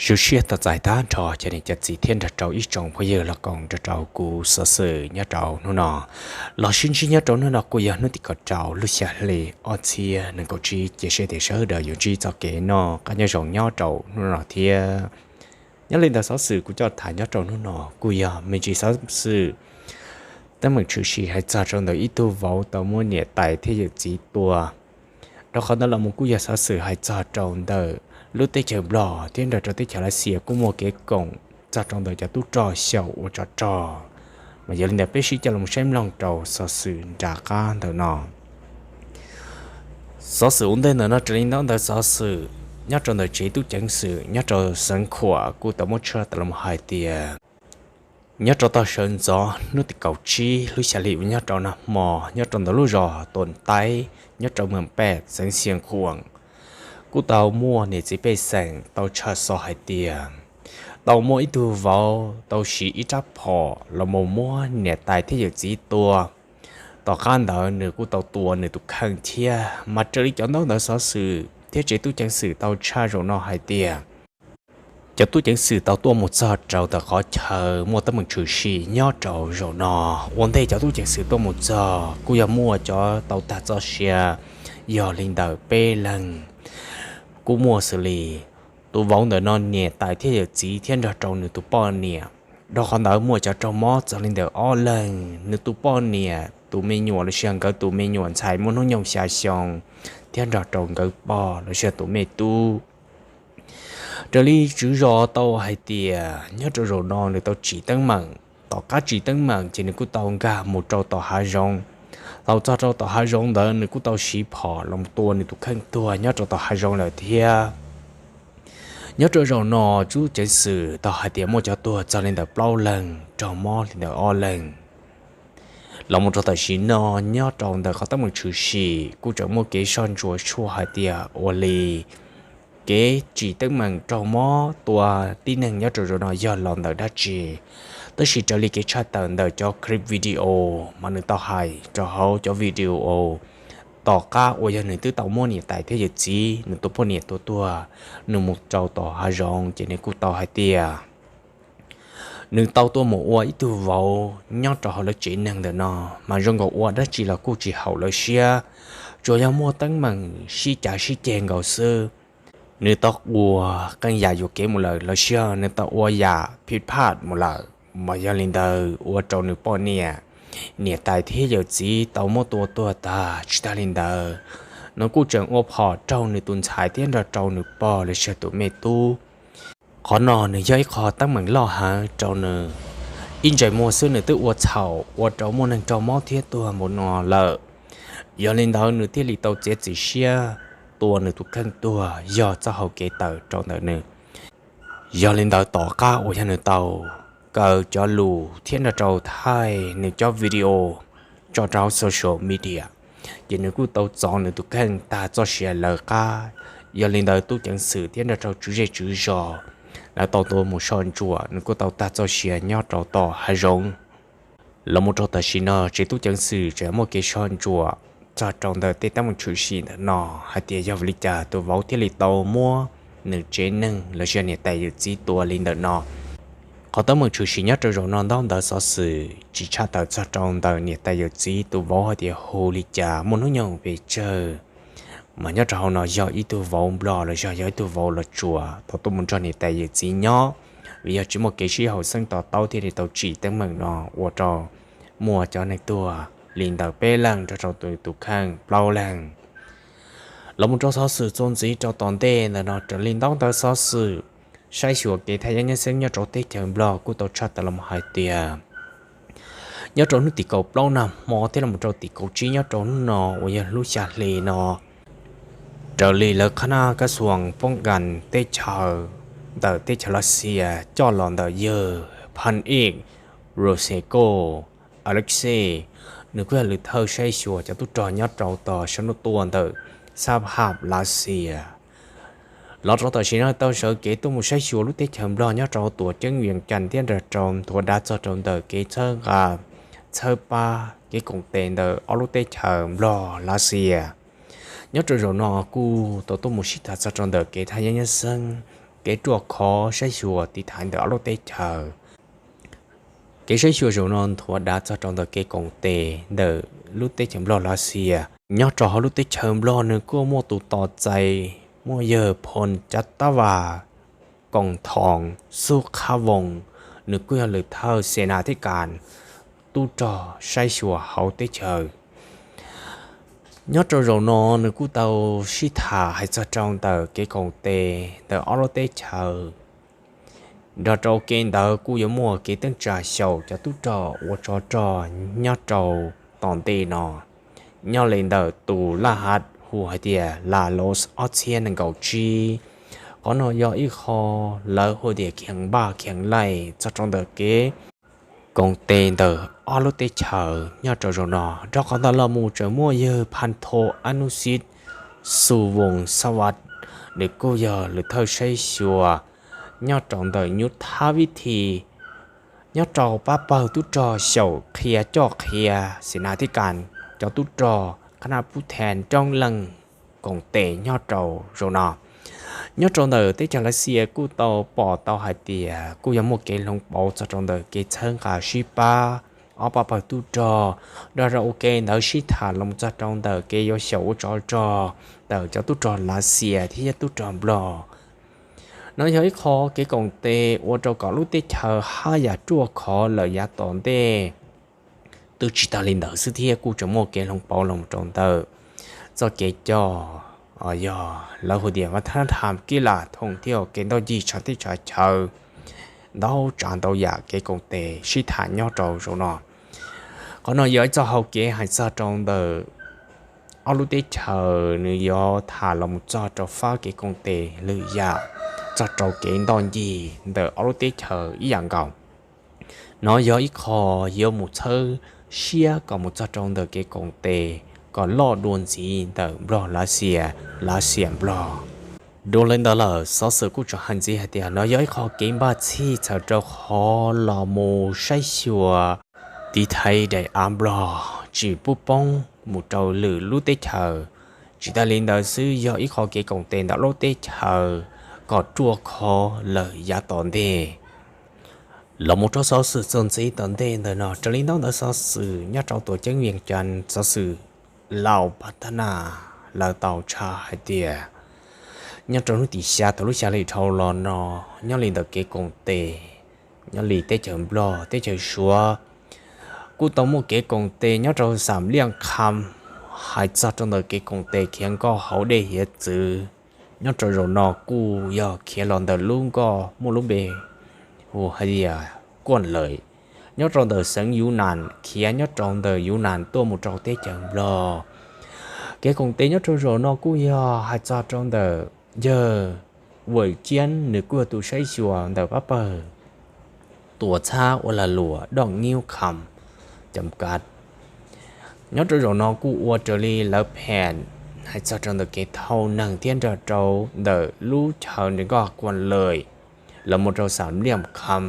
Zoo siab tos txais tag nrho cov niam cov txiv thiab nrog rau ib tsoom phooj ywg los koom nrog rau kuv xov xwm nyob rau hnub no. Los sib ntsib nyob rau hnub no kuj yog hnub tim kaum rau lub xya hli ob txhiab nees nkaum tsib, cia siab tias sawv daws yuav ntsib txoj kev noj qab nyob zoo nyob rau hnub no thiab. Nyob li ntawd xov xwm kuv coj tham nyob rau hnub no kuj yog me ntsis xov xwm teeb meem tshwm sim hais txog rau ntawm ib tug vauv tau muab niam tais thiab yawm txiv tua. Rau qhov ntawd los mus kuj yog xov xwm hais txog rau ntawm lub teb chaws Nplog thiab nrog rau teb chaws Lav Xias kuj muaj kev koom txog rau ntawm cov tub rog xyaum ua tsov rog. Mas yog li ntawd peb sib coj los saib mloog rau xov xwm nram qab ntawm no. Xov xwm ua ntej ntawm no raws li ntaub ntawv xov xwm nyob rau ntawm tsev tub ceev xwm nyob rau xeev Khuam kuj tau muab tshaj tawm los hais tias nyob rau tag sawv ntxov hnub tim kaum tsib lub xya hli uas nyob rau nag hmo nyob rau ntawm lub zos Tuam Taib nyob rau moos Pem xeev Xias Khuam, kuj tau muaj niam txiv pej xeem tau tshaj xov hais tias tau muaj ib tug vauv tau siv ib rab phom los mus muab niam tais thiab yawm txiv tua. Tom qab ntawd nws kuj tau tua nws tus kheej thiab. Mas raws li cov ntaub ntawv xov xwm thiab tsev tub ceev xwm tau tshaj zaum no hais tias cov tub ceev xwm tau tuaj mus txog rau ntawm qhov chaw muaj teeb meem tshwm sim nyob rau zaum no. Ua ntej cov tub ceev xwm tuaj mus txog kuj yog muaj cov tau tag txoj sia yog li ntawm peb leeg. Kuj muaj xws li tus vauv ntawm no niam tais thiab yawm txiv thiab nrog rau nws tus poj niam. Rau qhov ntawd muaj cov raug mob txog li ntawm ob leeg, nws tus poj niam tus me nyuam los sis nkawd tus me nyuam ntxhais muaj hnub nyoog xya xyoo thiab nrog rau nkawd pog los sis tus me tub. Raws li tswv zos tau hais tias nyob rau zaum no nws tau tsim teeb meem. Tom qab tsim teeb meem ces nws kuj tau nkag mus rau tom hav zoov. Tau txog rau tom hav zoov ntawd nws kuj tau siv phom los tua nws tus kheej tuag nyob rau tom hav zoov lawm thiab. Nyob rau zaum no tub ceev xwm tau hais tias muaj cov tuag txog li ntawm plaub leeg, raug mob li ntawm ob leeg. Los mus rau tam sim no nyob rau ntawm qhov teeb meem tshwm sim kuj tseem muaj kev soj ntsuam tshuaj hais tias ua li kev tsim teeb meem raug mob tua tib neeg nyob rau zaum no yog los ntawm dab tsi. Tab sis raws li kev tshaj tawm ntawm cov clip video mas nws tau hais rau hauv cov video, tom qab uas yog nws twb tau muab niam tais thiab yawm txiv nws tus poj niam tua tuag, nws mus rau tom hav zoov ces nws kuj tau hais tias nws tau tuaj mus ua ib tug vauv nyob rau hauv lawv tsev neeg ntawm no, mas zoo nkaus ua dab tsi los kuj tsis haum lawv siab, tsuas yog muaj teeb meem sib cav sib ceg nkaus xwb. Nws tau ua qee yam yuam kev mus lawm los sis nws tau ua yam phij phaj mus lawm, mas yog li ntawd ua rau nws poj niam, niam tais thiab yawm txiv tau muab tua tuag tag. Tsis tas li ntawd, nws kuj tseem ua phom raug nws tus ntxhais thiab nrog rau nws pog los sis tus me tub. Qhov no nws yog ib qho teeb meem loj heev rau nws. Ib ntsais muag xwb nws twb ua txhaum ua rau muaj neeg raug mob thiab tuag npaum no lawm. Yog li ntawd nws thiaj li tau txiav txim siab tua nws tus kheej tuag yog txoj hau kev tawm rau ntawm nws. Yog li ntawd tom qab uas yog nws tau kaw cov lus thiab nrog rau thaij nws cov video tso rau social media, ces nws kuj tau txov nws tus kheej tag txoj sia lawv qab. Yog li ntawd tub ceev xwm thiab nrog rau tswv zej tswv zos lawv tau tuaj mus soj ntsuam nws kuj tau tag txoj sia nyob rau tom hav zoov. Los mus rau tam sim no tsev tub ceev xwm tseem muaj kev soj ntsuam txog rau ntawm tej teeb meem tshwm sim ntawm no hais tias yog vim li cas tus vauv thiaj li tau muab nws tsev neeg los sis niam tais yawm txiv tua li ntawm no. Qhov teeb meem tshwm sim nyob rau zaum no ntaub ntawv xov xwm tsis tshaj tawm txog rau ntawm niam tais yawm txiv tus vauv hais tias hu li cas, muaj hnub nyoog pes tsawg. Mas nyob rau hauv no yog ib tug vauv nplog los yog yog ib tug vauv los tsuas tau tuaj mus nrog niam tais yawm txiv nyob, vim yog tsis muaj kev sib haum xeeb to taub thiaj li tau tsim teeb meem no ua rau muaj cov neeg tuag li ntawm peb leeg nrog rau tus kheej plaub leeg. Los mus rau xov xwm txuas ntxiv rau tom ntej ntawm no raws li ntaub ntawv xov xwm saib xyuas kev thaj yeeb nyab xeeb nyob rau teb chaws nplog kuj tau tshaj tawm los hais tias nyob rau hnub tim kaum plaub nag hmo thiab los rau tim kaum tsib nyob rau hnub no uas yog lub xya hli no, raws li lawv qhab nab kab xuas poob kas teb chaws ntawm teb chaws Lav Xias coj los ntawm yawg Phan Ej Roseko Alexei, nws kuj yog lwm thawj saib xyuas cov tub rog nyob rau tom sab hnub tuaj ntawm sab hab Lav Xias. Los rau tam sim no tau sawv kev tuaj mus saib xyuas lub teb chaws nplog nyob rau tuam ceeb Vias Cas thiab nrog rau nthuav dav txog rau ntawm kev txhawb nqa txhawb pab kev koom tes ntawm ob lub teb chaws nplog Lav Xias. Nyob rau zaum no kuj tau tuaj mus sib tham txog rau ntawm kev thaj yeeb nyab xeeb kev ruaj khov saib xyuas tiv thaiv ntawm ob lub teb chaws. Kev saib xyuas zaum no nthuav dav txog rau ntawm kev koom tes ntawm lub teb chaws Nplog Lav Xias. Nyob rau hauv lub teb chaws Nplog nws kuj muaj tus tos txais muaj yawg Phoo Cav Tab Vas Koom Thoos Xub Qhab Voos, nws kuj yog lwm thawj xes nas thib kas tub rog saib xyuas hauv teb chaws. Nyob rau zaum no nws kuj tau sib tham hais txog rau ntawm kev koom tes ntawm ob lub teb chaws. Nrog rau kev ntawd kuj yuav muaj kev teeb tsa xyaum cov tub rog ua tsov rog nyob rau tom ntej no. Nyob li ntawm tus laj hav hu hais tias Las Los ob txhiab nees nkaum tsib, qhov no yog ib qho lawv hu tias khiav npaj khiav laij txog rau ntawm kev koom tes ntawm ob lub teb chaws nyob rau zaum no. Rau qhov ntawd los mus tseem muaj yawg Phas Tho Ab Nub Xib Xu Voos Xab Vaj, nws kuj yog lwm thawj saib xyuas nyob rau ntawm nyuj thab vib thi nyob rau pab pawg tub rog xyaum qhia coj qhia xes nas thib kas cov tub rog qhab naj pub thee roob leej koom tes nyob rau zaum no. Nyob rau ntawm teb chaws Lav Xias kuj tau pom tau hais tias kuj yog muaj kev hloov pauv txog rau ntawm kev txhawb nqa sib pab ob pab pawg tub rog, nrog rau ua ke ntawd sib tham los txog rau ntawm kev yuav xyaum ua tsov rog ntawm cov tub rog Lav Xias thiab tub rog Nplog. No yog ib qho kev koom tes ua rau kom lub teb chaws haj yam ruaj khov lawm yav tom ntej. Twb tsis tas li ntawd xwb thiab kuj tseem muaj kev hloov pauv los rau ntawm txoj kev coj, yog lawv hu tias vaj thab tham kib lam thooj thiab kev ntoj ncig tshav teb tshav chaw, ntau tsav ntau yam kev koom tes sib tham nyob rau zaum no. Qhov no yog ib txoj hau kev hais txog rau ntawm ob lub teb chaws, nws yuav tham los mus txog rau fab kev koom tes lwm yam txog rau kev ntoj ncig ntawm ob lub teb chaws ib yam nkaus. No yog ib qho yuav mus txhawb siab kom mus txog rau ntawm kev koom tes kom loj dua ntxiv ntawm Nplog Lav Xias, Lav Xias Nplog. Dua li ntawd lawm xov xwm kuj tseem hais ntxiv hais tias no yog ib qho kev npaj txhij txhawm rau qhov los mus saib xyuas tiv thaiv daim av Nplog tsis pub poob mus rau lwm lub teb chaws. Tsis tas li ntawd xwb yog ib qho kev koom tes ntawm lub teb chaws kom ruaj khov lawm yav tom ntej. Los mus rau xov xwm txuas ntxiv tom ntej ntawm no raws li ntaub ntawv xov xwm nyob rau tuam ceeb Vias Cas xov xwm Lauj Pab Thab Naj lawv tau tshaj hais tias nyob rau hnub tim xya thaum lub xya hli dhau los no, nyob li ntawm kev koom tes nyob li teb chaws Nplog teb chaws Suav kuj tau muaj kev koom tes nyob rau Xam Liaj Kham, hais txog rau ntawm kev koom tes khiav nkoj hauv dej hiav txwv. Nyob rau zaum no kuj yog khiav los ntawm lub nkoj muaj lub npe hu hais tias Kuaj Lawm, nyob rau ntawm xeev Yuv Nas, khiav nyob rau ntawm Yuv Nas tuaj mus rau teb chaws Nplog. Kev koom tes nyob rau zaum no kuj yog hais txog rau ntawm yawg Vam Ciab, nws kuj yog tus saib xyuas ntawm pab pawg tuam txhab ua lag luam Dooj Nyub Kham Cam Kav. Nyob rau zaum no kuj ua raws li lawv phees hais txog rau ntawm kev thauj neeg thiab nrog rau ntawm lub chaw nres nkoj Kuaj Lawm los mus rau Xam Liaj Kham,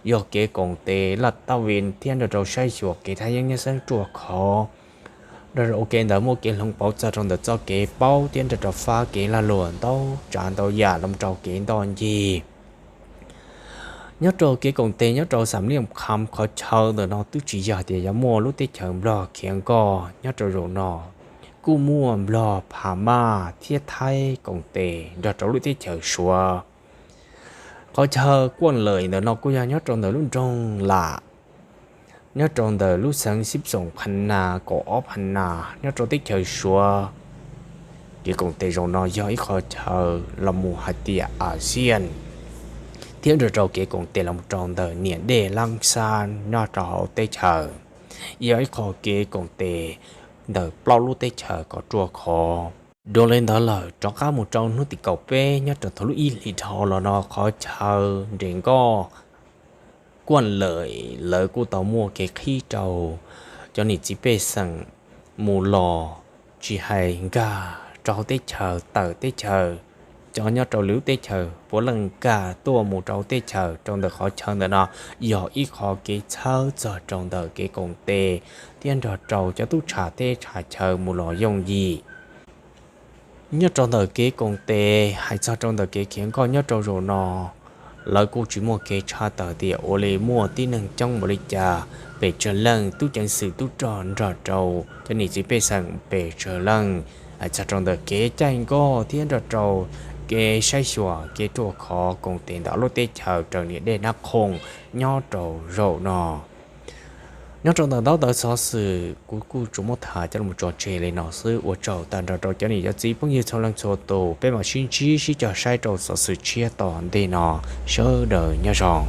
yog kev koom tes laj tab vij thiab nrog rau saib xyuas kev thaj yeeb nyob xeeb ruaj khov. Nrog rau ua ke ntawd muaj kev hloov pauv txog rau ntawm txoj kev paub thiab nrog rau fab kev lag luam ntau tsav ntau yam los rau kev ntoj ncig. Nyob rau kev koom tes nyob rau Xam Liaj Kham qhov chaw ntawm no twb tsis yog tias yuav muaj lub teb chaws Nplog khiav nkoj. Nyob rau zaum no kuj muaj Nplog, Phas Maj thiab Thaib koom tes nrog rau lub teb chaws Suav. Qhov chaw Kuaj Lawm ntawm no kuj yog nyob rau ntawm lub nroog Lam, nyob rau ntawm lub xeev Xib Xoom Phas Nas kaum ob Phas Nas nyob rau teb chaws Suav. Kev koom tes zaum no yog ib qho chaw los mus hais tias Axias, thiab nrog rau kev koom tes los mus rau ntawm niam dej Lab Xab nyob rau hauv teb chaws. Yog ib qho kev koom tes ntawm plaub lub teb chaws kom ruaj khov. Dua li ntawd lawm rov qab mus rau hnub tim kaum peb nyob rau thaum lub ib hlis dhau los no qhov chaw nres nkoj Kuaj Lawm lawv kuj tau muaj kev qhib rau cov niam txiv pej xeem mus los, tsis hais nkag rau hauv teb chaws tawm teb chaws, cov nyob rau lwm lub teb chaws puav leej nkag tuaj mus rau teb chaws rau ntawm qhov chaw ntawm no. Yog ib qho kev txhawb txog rau ntawm kev koom tes thiab nrog rau cov tub tsham teb tsham chaw mus los yooj yim. Nyob rau ntawm kev koom tes hais txog rau ntawm kev khiav nkoj nyob rau zaum no, lawv kuj tsis muaj kev tshaj tawm tias ua li muaj tib neeg coob npaum li cas, pes tsawg leej, tub ceev xwm tub rog nrog rau cov niam txiv pej xeem pes tsawg leej. Hais txog rau ntawm kev caij nkoj thiab nrog rau kev saib xyuas kev ruaj khov koom tes ntawm lub teb chaws raws niam dej nab qhoos nyob rau zaum no. Nyob rau ntawm ntaub ntawv xov xwm kuv kuj tsuas muab tham coj los tso tseg li no xwb. Ua tsaug tag nrho rau cov niam cov txiv phooj ywg txhua leej txhua tus, peb mam sib ntsib sib cog saib rau xov xwm tshiab tom ntej no. Sawv daws nyob zoo.